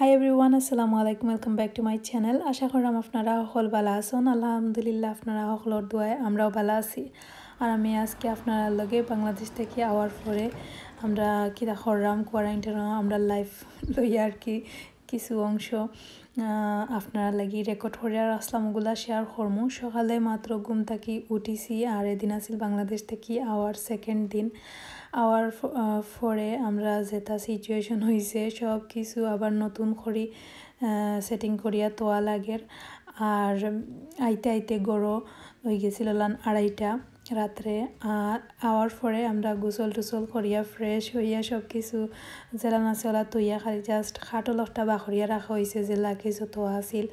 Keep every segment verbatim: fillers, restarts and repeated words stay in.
Hi everyone, আসসালামু আলাইকুম, welcome back to my channel। আশা করলাম আপনারা হকল ভালা আছইন। আলহামদুলিল্লাহ, আপনারা হকলর দোয়ায় আমরাও ভালা আছি। আর আমি আজকে আপনারার লগে বাংলাদেশ থাকি আওয়ার পরে আমরা কিতা করলাম, কোয়ারেন্টাইনো আমরার life লইয়া আর কি কিছু অংশ, আহ, আপনারার লাগি record করিয়া রাখলাম, ওগুলা share করমু। সকালে মাত্র ঘুম থাকি উঠিছি, আর এদিন আছিল বাংলাদেশ থাকি আওয়ার second দিন। আওয়ার ফ-, আহ, পরে আমরা যেটা situation হইছে, সব কিছু আবার নতুন করি, আহ, setting করিয়া থওয়া লাগের। আর আইতে আইতে ঘরো হয়ে গেছিল লান আড়াইটা রাত্রে। আর আওয়ার পরে আমরা গোসল টোসল করিয়া fresh হইয়া সব কিছু যেলান আছে ওলা থইয়া খালি just খাটল একটা বাখরিয়া রাখা হইছে যে luggage যত আছিল।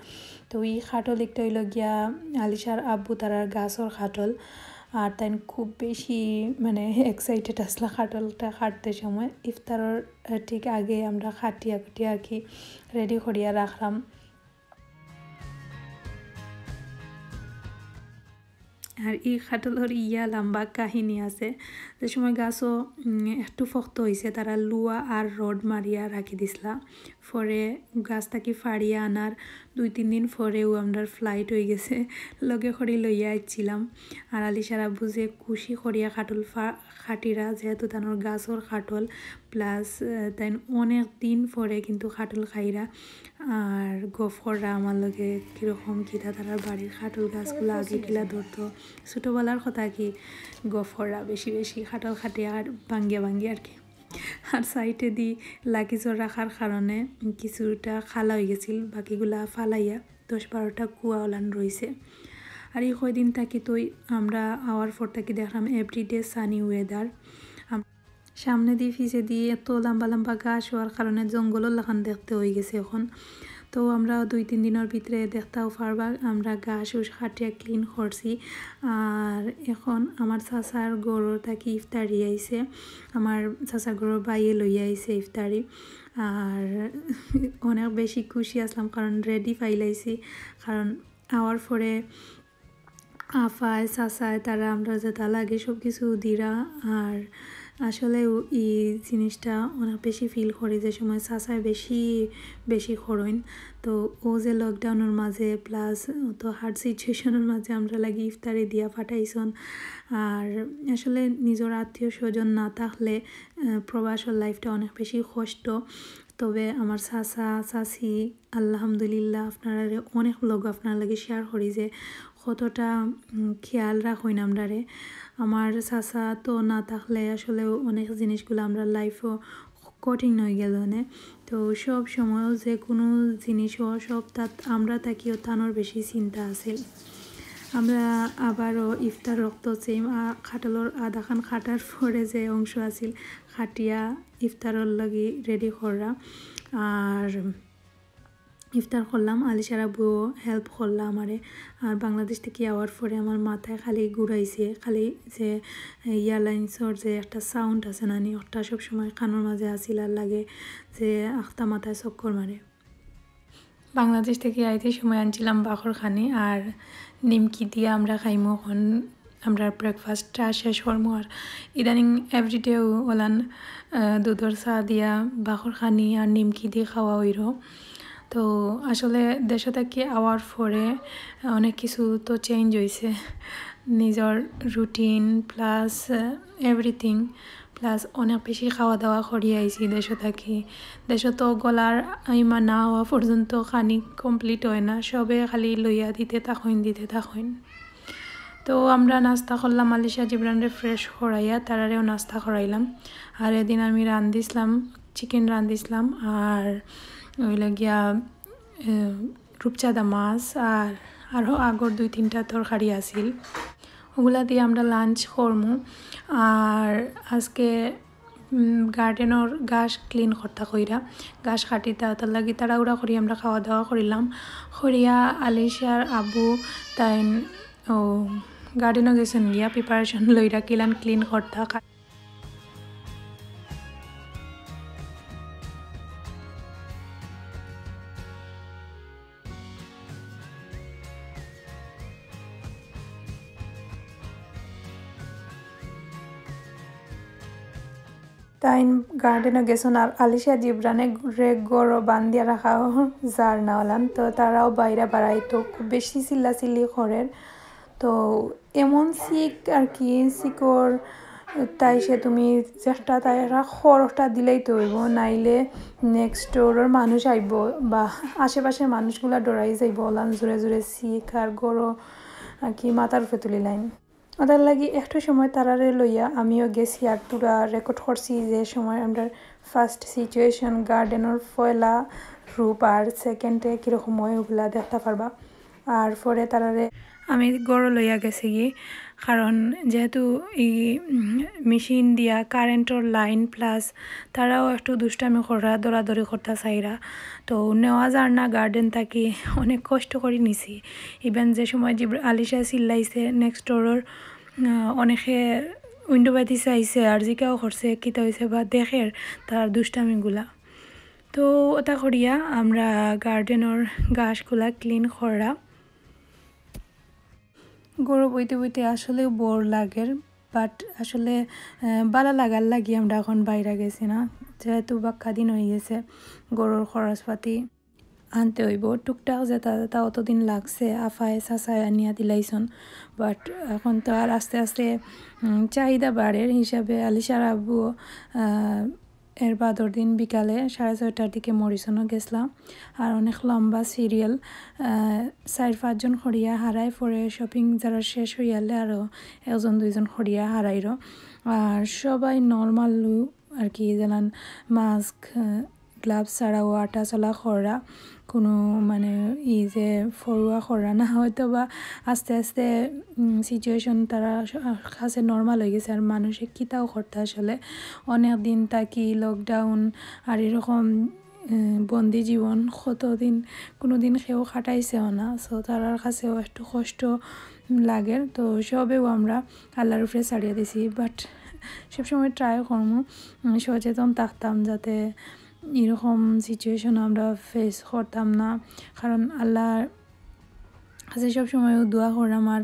তো এই খাটল একটা হইল গিয়া আলিশার আব্বু তারার গাছর খাটল। আর তাইন খুব বেশি মানে excited আসলা খাটলটা কাটতে সময়। ইফতারর, আহ, ঠিক আগে আমরা খাটিয়া খুটিয়া আর কি ready করিয়া রাখলাম। আর এই খাটলর ইয়া লম্বা কাহিনী আছে। যে সময় গাছও, উম, একটু ফক্ত হইছে, তারা লুয়া আর রড মারিয়া রাখি দিছলা। পরে গাছ থাকি ফাড়িয়া আনার দুই তিন দিন পরেও আমরার flight হয়ে গেছে, লগে করি লইয়া আইছিলাম। আর আলিশার আব্বু যে খুশি করিয়া খাটল ফা-, খাটিরা, যেহেতু তানোর গাছর খাটল, plus, আহ, তাইন অনেক দিন পরে কিন্তু খাটল খাইরা। আর গফ কররা আমার লগে কিরকম কিতা তারার বাড়ির খাটল গাছগুলা আগে কিলা ধরতো, ছোটোবেলার কথা কি গফ কররা বেশি বেশি খাটল খাটিয়া আর ভাঙ্গিয়া ভাঙ্গিয়া আর কি। আর সাইডে দি লাগেজ রাখার কারণে কিছুটা খালা হয়ে গেছিল, বাকিগুলা ফালাইয়া দশ বারোটা কুয়া ওলান রইছে। আর এই কয়দিন থাকি তো আমরা আওয়ার পর থাকি দেখলাম everyday sunny weather। আম-, সামনে দি পিছে দি এত লম্বা লম্বা গাছ হওয়ার কারণে জঙ্গলর লাখান দেখতে হয়ে গেছে এখন। তো আমরা দুই তিন দিনের ভিতরে দেখতাও পারবা, আমরা গাছ উস কাটিয়া clean করছি। আর এখন আমার চাচার ঘরর থাকি ইফতারি আইছে, আমার চাচার ঘরর বাইয়ে লইয়া আইছে ইফতারি। আর অনেক বেশি খুশি আসলাম, কারণ ready পাইলাইছি, কারণ আওয়ার পরে আফায়, চাচায়, তারা আমরা যেটা লাগে সব কিছু দিরা। আর আসলে ও-, এই জিনিসটা অনেক বেশি feel করি যে সময় চাচায় বেশি, বেশি করইন। তো ও যে lockdownর মাঝে plus তো hard situationর মাঝে আমরা লাগি ইফতারি দিয়া পাঠাইছন। আর আসলে নিজের আত্মীয় স্বজন না থাকলে, আহ, প্রবাসর lifeটা অনেক বেশি কষ্ট। তবে আমার চাচা, চাচি, আলহামদুলিল্লাহ, আপনারারে অনেক vlog আপনার লগে share করি যে কতটা, উম, খেয়াল রাখইন আমরারে। আমার চাচা তো না থাকলে আসলে অনেক জিনিসগুলা আমরার lifeও কঠিন হয়ে গেল নে। তো সব সময় যে কোনো জিনিস ও সব তাত আমরা থাকিও তানোর বেশি চিন্তা আছিল। আমরা আবারও ইফতার রক্ত same, আ, খাটলর আধাখান কাটার পরে যে অংশ আছিল, কাটিয়া ইফতারর লাগি ready কররা। আর ইফতার করলাম, আলিশার আব্বু help করলা আমারে। আর বাংলাদেশ থাকি আওয়ার পরে আমার মাথায় খালি ঘুরাইছে, খালি যে airlinesর যে একটা sound আছে না নি, ওটা সবসময় কানর মাঝে আছিল আর লাগে যে আখতা মাথায় চক্কর মারে। বাংলাদেশ থাকি আইতে সময় আনছিলাম বাখর খানি আর নিমকি দিয়া আমরা খাইমু। এখন আমরা breakfastটা শেষ করমু। আর ইদানিং everyday ওলান, আহ, দুধর চা দিয়া বাখর খানি আর নিমকি দি খাওয়া হইরো। তো আসলে দেশো থাকি আওয়ার পরে অনেক কিছু তো change হইছে, নিজর routine plus, আহ, everything, plus অনেক বেশি খাওয়া দাওয়া করি আইছি দেশো থাকি। দেশো তো গলার ইমা না হওয়া পর্যন্ত খানি complete হয় না, সবে খালি লইয়া দিতে থাকইন, দিতে থাকইন। তো আমরা নাস্তা করলাম, আলিশা জিবরানরে fresh করাইয়া তারারেও নাস্তা করাইলাম। আর এদিন আমি রান্ধিছিলাম, chicken রান্ধিছিলাম, আর ওই লাগিয়া, এ, রূপচাঁদা মাছ, আর আরও আগর দুই তিনটা তরকারি আছিল, ওগুলা দিয়ে আমরা lunch করমু। আর আজকে, উম, gardenর ঘাস clean করতা কইরা, ঘাস কাটিতা, তার লাগি তাড়াহুড়া করি আমরা খাওয়া দাওয়া করিলাম। করিয়া আলিশার আব্বু তাইন ও gardenও গেছেন গিয়া preparation লইরা কিলান clean করতা। তাইন গার্ডেনো গেছইন, আর আলিশা জিব্রানরে ঘরো বান্ধিয়া রাখা যার না অলান, তো তারাও বাইরে বাড়াইতো খুব বেশি চিল্লাচিল্লি করের। তো এমন শিক আর কি, শিকর তাই সে তুমি চেষ্টা তাই একটা খরচটা দিলেই তো হইব, নাইলে নেক্সট ডোরর মানুষ আইব বা আশেপাশের মানুষগুলা ডরাই যাইব, অলান জোরে জোরে শিক আর ঘরো আর কি মাথার উপরে তুলিলাইন। ওটার লাগি একটু সময় তারারে লইয়া আমিও গেছি আর পুরা রেকর্ড করছি যে সময় আমরা ফার্স্ট সিচুয়েশন গার্ডেনর পয়লা রূপ আর সেকেন্ডে কীরকম হয় ওগুলা দেখতে পারবা। আর পরে তারারে আমি ঘরো লইয়া গেছি গি, কারণ যেহেতু এই মেশিন দিয়া কারেন্টর লাইন প্লাস তারাও একটু দুষ্টামি করা দৌড়াদৌড়ি করতা চাইরা, তো নেওয়া যার না গার্ডেন থাকি অনেক কষ্ট করি নিছি। ইভেন যে সময় জিব্রা আলিশা চিল্লাইছে নেক্সট ডোরর অনেকে উইন্ডো বাদি চাইছে আর জিকাও করছে কিতা হইছে বা দেখের তার দুষ্টামিগুলা। তো ওটা করিয়া আমরা গার্ডেনর ঘাসগুলা ক্লিন করা। ঘরো বইতে বইতে আসলেও বোর লাগের, বাট আসলে আহ, ভালা লাগার লাগি আমরা এখন বাইরে গেছি না, যেহেতু বাক্কা দিন হয়ে গেছে ঘরর খরচপাতি আনতে হইব। টুকটাক যেটা যেটা অতদিন লাগছে আফায় চাচায় আনিয়া দিলাইছন, বাট এখন তো আর আস্তে আস্তে উম, চাহিদা বাড়ের হিসাবে আলিশার আব্বু আহ, এর বাদর দিন বিকালে সাড়ে ছয়টার দিকে মরিসনও গেছিলাম। আর অনেক লম্বা সিরিয়াল, চার পাঁচজন করিয়া হারাই পরে শপিং যারা শেষ হইয়ালে আরও একজন দুইজন করিয়া হারাইরও। আর সবাই নর্মাল লু আর কি, যেমন মাস্ক, গ্লাভস ছাড়াও আটা চলা করা, কোনো মানে এই যে ফরুয়া করা না, হয়তো বা আস্তে আস্তে সিচুয়েশন তারা কাছে নর্মাল হয়ে গেছে। আর মানুষে কিতাও করতে আসলে অনেক দিন থাকি লকডাউন আর এরকম উম, বন্দি জীবন কতদিন, কোনো দিন কেউ কাটাইছেও না। সো তারার কাছেও একটু কষ্ট লাগে। তো সবেও আমরা আল্লাহর উপরে ছাড়িয়ে দিছি, বাট সবসময় ট্রাই করমু উম, সচেতন থাকতাম, যাতে এরকম সিচুয়েশন আমরা ফেস করতাম না। কারণ আল্লাহর কাছে সবসময় দোয়া করলাম, আর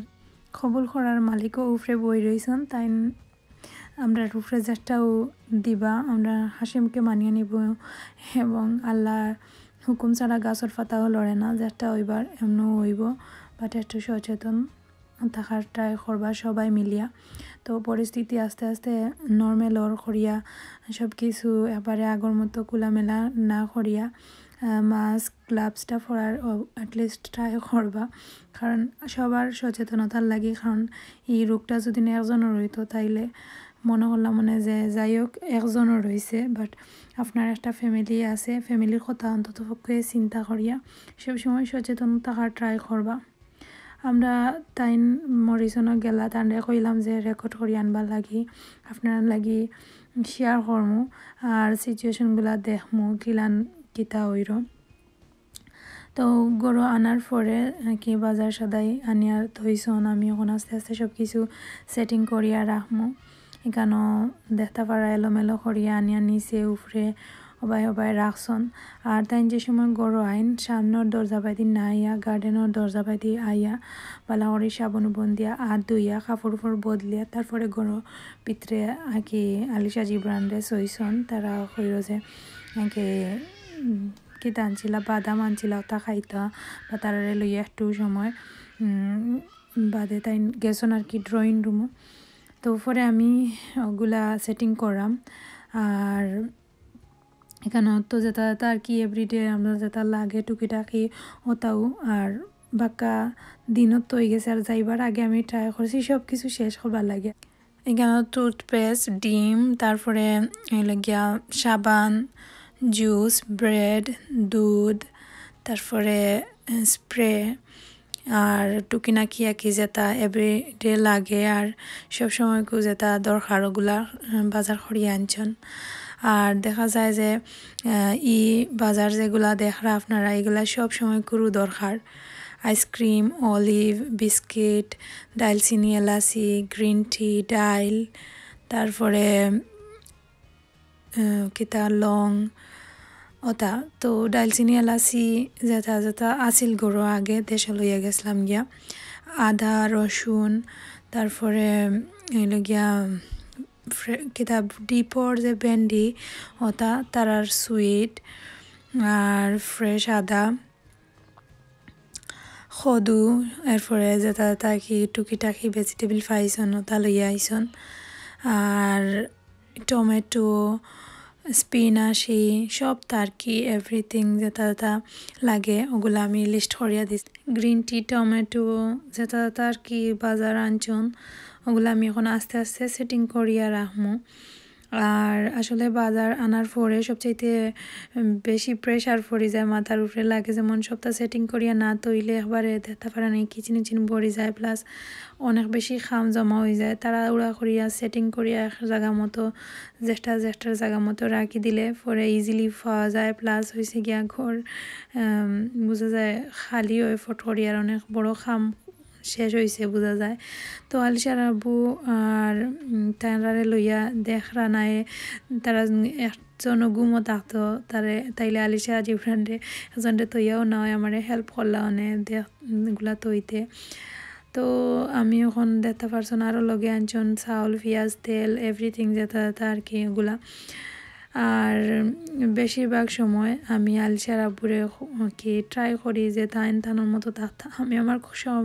কবুল করার মালিকও উপরে বই রইছন, তাই আমরার উপরে যেটাও দিবা, আমরা হাসি মুখে মানিয়ে নিব। এবং আল্লাহর হুকুম ছাড়া গাছর পাতাও লড়ে না, যেটা হইবার এমনও হইব। বাট একটু সচেতন থাকার ট্রাই করবা সবাই মিলিয়া। তো পরিস্থিতি আস্তে আস্তে নর্মাল অর করিয়া সব কিছু একবারে আগর মতো খোলামেলা না করিয়া মাস্ক গ্লাভসটা পরার অ্যাটলিস্ট ট্রাই করবা, কারণ সবার সচেতনতার লাগি। কারণ এই রোগটা যদি না একজনের হইতো, তাইলে মনে করলাম মানে যে যাই হোক একজনের হইছে, বাট আপনার একটা ফ্যামিলি আছে, ফ্যামিলির কথা অন্তত পক্ষে চিন্তা করিয়া সবসময় সচেতন থাকার ট্রাই করবা। আমরা তাইন মরিসনও গেলা, তানরে কইলাম যে রেকর্ড করি আনবার লাগি, আপনার লাগি শেয়ার করমু আর সিচুয়েশনগুলা দেখমু কিলান কিতা হইর। তো গরু আনার পরে কি বাজার সদাই আনিয়া থইছন, আমি এখন আস্তে আস্তে সব কিছু সেটিং করিয়া রাখমু। এখানো দেখতা পারা এলোমেলো করিয়া আনিয়া নিচে উপরে হবাই হবাই রাখছন। আর তাইন যে সময় গরু আইন সামনের দরজা বাইদি না আইয়া গার্ডেনের দরজা বাইদি আইয়া বালা করি সাবন উবন দিয়া আত ধুইয়া কাপড় উপর বদলিয়া তারপরে গরু ভিতরে আগে আলিশা জিব্রানরে সইছন। তারা কইল যে আগে উম, কিতা আনছিলা, বাদাম আনছিলা, ওটা খাইতা বা তারারে লইয়া একটু সময় উম, বাদে তাই গেছন আর কি ড্রয়িং রুমও। তো পরে আমি ওগুলা সেটিং করাম। আর এখানো তো যেটা যেটা আর কি এভরিডে আমরা যেটা লাগে টুকিটাকি ওটাও। আর বাক্কা দিনও তো হয়ে গেছে, আর যাইবার আগে আমি ট্রাই করছি সব কিছু শেষ করবার লাগে। এখানো টুথপেস্ট, ডিম, তারপরে হইল গিয়া সাবান, জুস, ব্রেড, দুধ, তারপরে স্প্রে আর টুকিনাকি আর কি যেটা এভরিডে লাগে আর সব সময়কু যেটা দরকার ওগুলা উম, বাজার করিয়া আনছন। আর দেখা যায় যে আহ, ই বাজার যেগুলা দেখরা আপনারা, এগুলা সব সময়কুরু দরকার। আইসক্রিম, অলিভ, বিস্কিট, ডালচিনি, এলাচি, গ্রিন টি, ডাইল, তারপরে আহ, কিতা লং, ওটা তো ডালচিনি এলাচি যেটা যেটা আছিল গরু আগে দেশে লইয়া গেছিলাম গিয়া। আদা, রসুন, তারপরে হইল গিয়া ফ্রে-, কিতা ডিপর যে ভেন্ডি, ওটা তারার সুইট, আর ফ্রেশ আদা, কদু, এরপরে যেটা যেটা কি টুকিটাকি ভেজিটেবল পাইছন, ওটা লইয়া আইছন। আর টমেটো, স্পিনাশি, সব তার কি এভরিথিং যেটা যেটা লাগে, ওগুলা আমি লিস্ট করিয়া দিছি। গ্রিন টি, টমেটো, যেটা যেটা আর কি বাজার আনছন, ওগুলা আমি এখন আস্তে আস্তে সেটিং করিয়া রাখমু। আর আসলে বাজার আনার পরে সবচাইতে বেশি প্রেশার পড়ি যায় মাথার উপরে, লাগে যেমন সবটা সেটিং করিয়া না তইলে একবারে দেখতা পারা নাই, কিচিন উচিন ভরি যায়, প্লাস অনেক বেশি কাম জমা অই যায়। তাড়াহুড়া করিয়া সেটিং করিয়া এক জাগা মতো, যেটা যেটার জাগা মতো রাখি দিলে পরে ইজিলি পাওয়া যায়, প্লাস অইছে গিয়া ঘর, আম, বুঝা যায় খালি অয় ফট করি, আর অনেক বড় কাম শেষ অইছে বুঝা যায়। তো আলিশার আব্বু আর, উম, তারারে লইয়া দেখরা নায়, তারা একজনও ঘুমো থাকতো, তারে, তাইলে আলিশা জিবরানরে একজনরে তইয়াও না অয়, আমারে হেল্প করলা অনে দেখ, উম, গুলা তইতে। তো আমি এখন দেখতা পারছন আরও লগে আনছন চাউল, পিয়াজ, তেল, এভরিথিং যেটা যেটা আর কি ওগুলা। আর বেশিরভাগ সময় আমি আলিশার আব্বুরে খ-, কি ট্রাই করি যে তাইন তানোর মতো থাকতাম, আমি আমার সব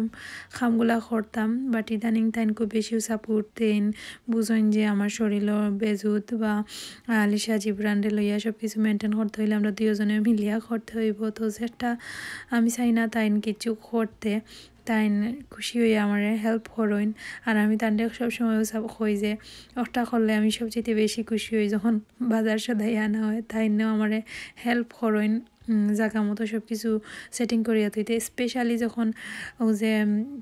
কামগুলা করতাম, বাট ইদানিং তাইন খুব বেশিও সাপোর্ট দেইন, বুঝইন যে আমার শরীরও বেজুত বা আলিশা জিবরানরে লইয়া সব কিছু মেনটেন করতে অইলে আমরা দুইজনে মিলিয়া করতে অইবো। তো যেটা আমি চাই না তাইন কিছু করতে, তাইন খুশি অইয়া আমারে হেল্প করইন। আর আমি তানরে সবসময় সব কই যে ওটা করলে আমি সবচেয়ে বেশি খুশি অই, যখন বাজার সদাই আনা অয়, তাইনও আমারে হেল্প করইন, উম, জাগা মতো সব কিছু সেটিং করিয়া থইতে। স্পেশালি যখন ও যে, উম,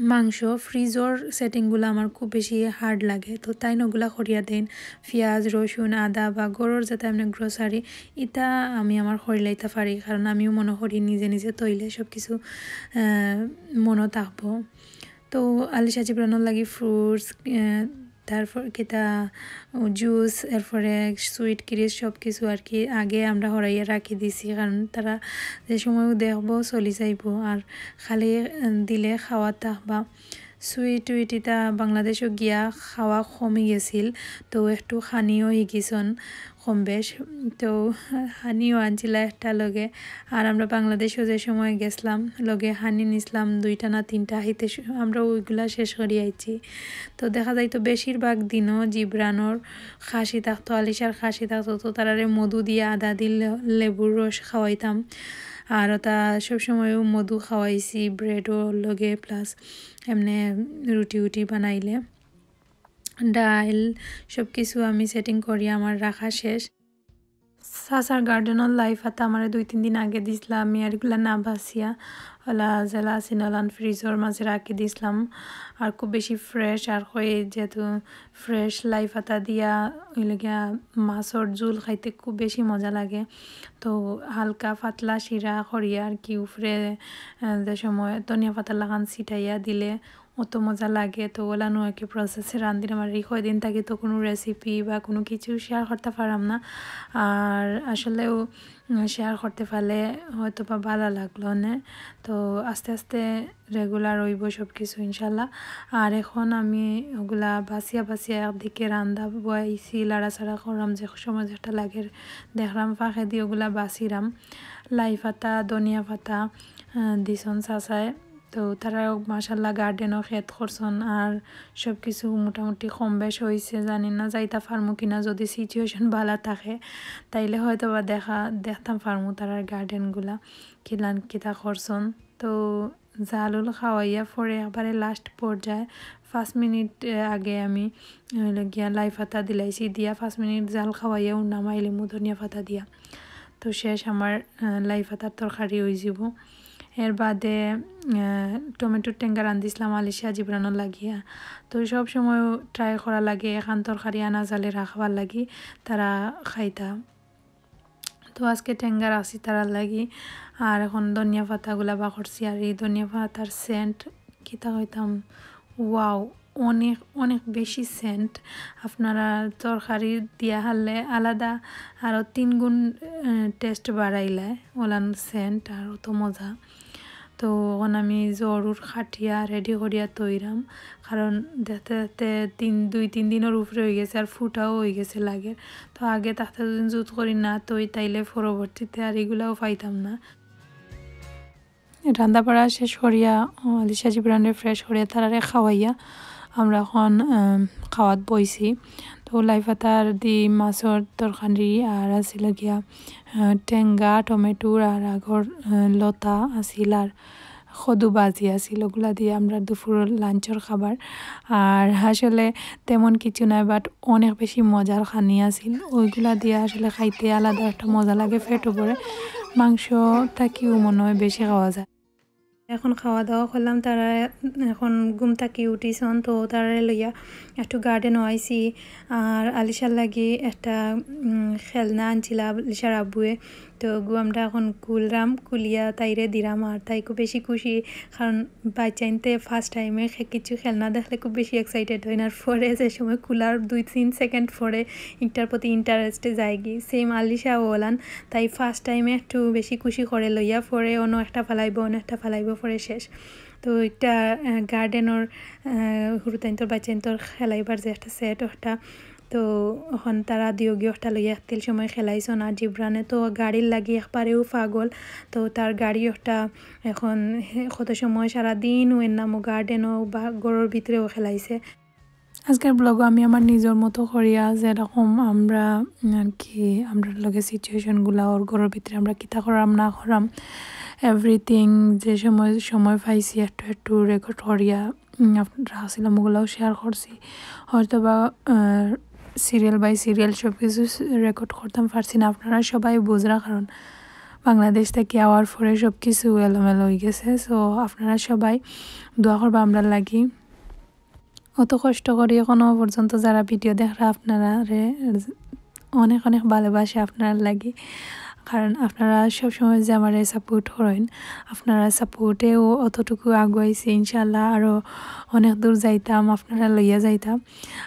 মাংস, ফ্রিজর সেটিংগুলা আমার খুব বেশি হার্ড লাগে, তো তাইন ওগুলা করিয়া দেইন। পিয়াজ, রসুন, আদা বা ঘরর যেটা এমনি গ্রোসারি, ইটা আমি আমার করিলাইতা পারি, কারণ আমিও মনো করি নিজে নিজে তইলে সব কিছু, আহ, মনো থাকবো। তো আলিশা জিবরানর লাগি ফ্রুটস, আহ, তারপর কিতা, জুস, এরপরে সুইট ক্রিস সব কিছু আর কি আগে আমরা হরাইয়া রাখি দিছি, কারণ তারা যে সময়ও দেখবো চলি যাইবো, আর খালি, আহ, দিলে খাওয়া থাকবা। সুইট উইট ইটা বাংলাদেশও গিয়া খাওয়া কমি গেছিল, তো একটু খানিও হিগিছন কম বেশ। তো খানিও আনছিলা একটা লগে, আর আমরা বাংলাদেশও যে সময় গেছিলাম লগে খানি নিছিলাম দুইটা না তিনটা, হিতে শ-, আমরা ওইগুলা শেষ করি আইছি। তো দেখা যাইতো বেশিরভাগ দিনও জিবরানর খাসি থাকতো, আলিশার খাসি থাকতো, তো তারারে মধু দিয়া আদা দি লে-, লেবুর রস খাওয়াইতাম। আর ওটা সবসময়ও মধু খাওয়াইছি ব্রেডর লগে, প্লাস এমনে রুটি উটি বানাইলে। ডাইল সব কিছু আমি সেটিং করি, আমার রাখা শেষ। চাচার গার্ডেনর লাই পাতা আমারে দুই তিন দিন আগে দিছলা, আমি আর এগুলা না বাছিয়া ওলা যেলা আছিল ওলান ফ্রিজর মাঝে রাখি দিছলাম। আর খুব বেশি ফ্রেশ, আর কই যেহেতু ফ্রেশ লাই পাতা দিয়া অইলে গিয়া মাছর ঝুল খাইতে খুব বেশি মজা লাগে। তো হালকা পাতলা শিরা করিয়া আর কি উপরে, আহ, যে সময় ধনিয়া পাতা লাখান ছিটাইয়া দিলে অত মজা লাগে। তো ওলানো আর কি প্রসেসে রান্ধির আমার এই কয়দিন থাকি তো কোনো রেসিপি বা কোনো কিছু শেয়ার করতে পারলাম না। আর আসলেও, উম, শেয়ার করতে পারলে হয়তো বা ভালো লাগলো নে। তো আস্তে আস্তে রেগুলার অইবো সব কিছু ইনশাল্লাহ। আর এখন আমি ওগুলা বাছিয়া বাছিয়া একদিকে রান্দা বয়াইছি, লাড়াচাড়া করলাম, যে সময় যেটা লাগে দেখলাম, ফাঁকে দিয়ে ওগুলা বাছিলাম। লাই পাতা, ধনিয়া পাতা, আহ, দিছন চাচায়। তো তারা মাশাল্লাহ গার্ডেনও খেত করছন, আর সব কিছু মোটামুটি কম বেশ অইছে। জানি না যাইতা পারমু কিনা, যদি সিচুয়েশন ভালা থাকে তাইলে হয়তো বা দেখা, দেখতাম পারমু তারার গার্ডেনগুলা কিলান কিতা করছন। তো জালুল খাওয়াইয়া পরে একবারে লাস্ট পর্যায়ে পাঁচ মিনিট, আহ, আগে আমি, আহ, হইলো গিয়া লাই পাতা দিলাইছি, দিয়া পাঁচ মিনিট জাল খাওয়াইয়াও নামাইলিমু ধনিয়া পাতা দিয়া। তো শেষ আমার, আহ, লাই পাতার তরকারি অইযিবো। এর বাদে, আহ, টমেটোর টেঙ্গা রান্ধিছিলাম আলিশা জিবরানর লাগিয়া। তো সব সময় ট্রাই করা লাগে এখান তরকারি আনা জালে রাখবার লাগি, তারা খাইতা। তো আজকে টেঙ্গা রাখছি তারার লাগি। আর এখন ধনিয়া পাতাগুলা বার করছি, আর এই ধনিয়া পাতার সেন্ট কিতা কইতাম, ওয়াও, অনেক, অনেক বেশি সেন্ট। আপনারা তরকারি দিয়া হারলে আলাদা আরও তিন গুণ, আহ, টেস্ট বাড়াইলায়, ওলান সেন্ট আর অত মজা। তো অখন আমি জরুর কাটিয়া রেডি করিয়া থইরাম, কারণ দেখতে দেখতে তিন, দুই তিন দিনর উপরে অইগেছে, আর ফুটাও অইগেছে লাগের। তো আগে তাতে যদি জুত করি না থই, তাইলে পরবর্তীতে আর ইগুলাও পাইতাম না। রান্না বাড়া শেষ করিয়া, আহ, আলিশা জিবরানরে ফ্রেশ করিয়া তারারে খাওয়াইয়া আমরা অখন, আহ, খাওয়াত বইছি। তো লাই পাতার দি মাছর তরকারি আর আছিল গিয়া, আহ, টেঙ্গা, টমেটোর আর আগর, আহ, লতা আছিল আর কদু ভাজি আছিল, ওগুলা দিয়া আমরা দুপুরর লাঞ্চর খাবার। আর আসলে তেমন কিছু নাই, but অনেক বেশি মজার খানি আছিল। ওইগুলা দিয়া আসলে খাইতে আলাদা একটা মজা লাগে, পেটও ভরে। মাংস থাকিও মনে হয় বেশি খাওয়া যায়। এখন খাওয়া দাওয়া করলাম, তারা এখন ঘুম থাকি উঠিছন, তো তারারে লইয়া একটু গার্ডেনও আইছি। আর আলিশার লাগি একটা, উম, খেলনা আনছিলা আলিশার আব্বুয়ে, তো গু আমরা এখন খুলরাম, খুলিয়া তাইরে দিরাম। আর তাই খুব বেশি খুশি, কারণ বাচ্চাইন্তে ফার্স্ট টাইমে কিছু খেলনা দেখলে খুব বেশি এক্সাইটেড হয়। আর পরে যে সময় খুলার দুই তিন সেকেন্ড পরে ইটার প্রতি ইন্টারেস্টে যায়গি। সেম আলিশা ওলান, তাই ফার্স্ট টাইমে একটু বেশি খুশি করে লইয়া পরে অন্য একটা ফালাইবো, অন্য একটা ফালাইবো, পরে শেষ। তো একটা, আহ, গার্ডেনর, আহ, হুরুতাইন্তর বাচ্চাইন্তর খেলাইবার যে একটা সেট ওটা, তো এখন তারা দিয়োগি ওটা লইয়া একতিল সময় খেলাইছন। আর জিবরানে তো গাড়ির লাগি একবারেও পাগল, তো তার গাড়ি ওটা এখন হে-, কত সময় সারাদিন ওর নামও গার্ডেনও বা ঘরর ভিতরেও খেলাইছে। আজকের ব্লগও আমি আমার নিজর মতো করিয়া যেরকম আমরা আর কি আমরার লগে সিচুয়েশনগুলা ওর ঘরর ভিতরে আমরা কিতা করাম না করাম, এভরিথিং যে সময়, সময় পাইছি একটু একটু রেকর্ড করিয়া, উম, আপনারা আসিলাম ওগুলাও শেয়ার করছি। হয়তো বা, আহ, সিরিয়াল বাই সিরিয়াল সব কিছু স-, রেকর্ড করতাম পারছি না, আপনারা সবাই বুঝরা, কারণ বাংলাদেশ থাকি আওয়ার পরে সব কিছু এলোমেলো হয়ে গেছে। সো আপনারা সবাই দোয়া করবা আমরার লাগি। অত কষ্ট করি এখনো পর্যন্ত যারা ভিডিও দেখরা, আপনারারে অনেক অনেক ভালোবাসা আপনারার লাগি, কারণ আপনারা সবসময় যে আমারে সাপোর্ট করেন, আপনারা সাপোর্টেও অতটুকু আগুয়াইছি। ইনশাআল্লাহ আরও অনেক দূর যাইতাম, আপনারা লইয়া যাইতাম।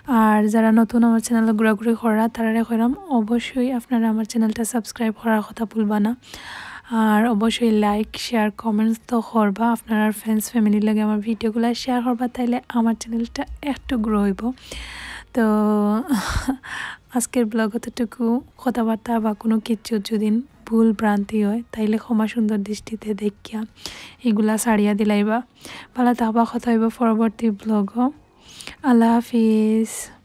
আর যারা নতুন আমার চ্যানেল ঘোরাঘুরি করা, তারারে কইরাম অবশ্যই আপনারা আমার চ্যানেলটা সাবস্ক্রাইব করার কথা ভুলবা না। আর অবশ্যই লাইক, শেয়ার, কমেন্টস তো করবা। আপনারা ফ্রেন্ডস ফ্যামিলির লগে আমার ভিডিওগুলা শেয়ার করবা, তাইলে আমার চ্যানেলটা একটু গ্রো হইব। তো আজকের ব্লগ অতটুকু। কথাবার্তা বা কোনো কিছু যদি ভুল ভ্রান্তি হয়, তাইলে ক্ষমা সুন্দর দৃষ্টিতে দেখিয়া এগুলা ছাড়িয়া দিলাইবা। ভালো থাকবা, কথা হইব পরবর্তী ব্লগও। আল্লাহ হাফিজ।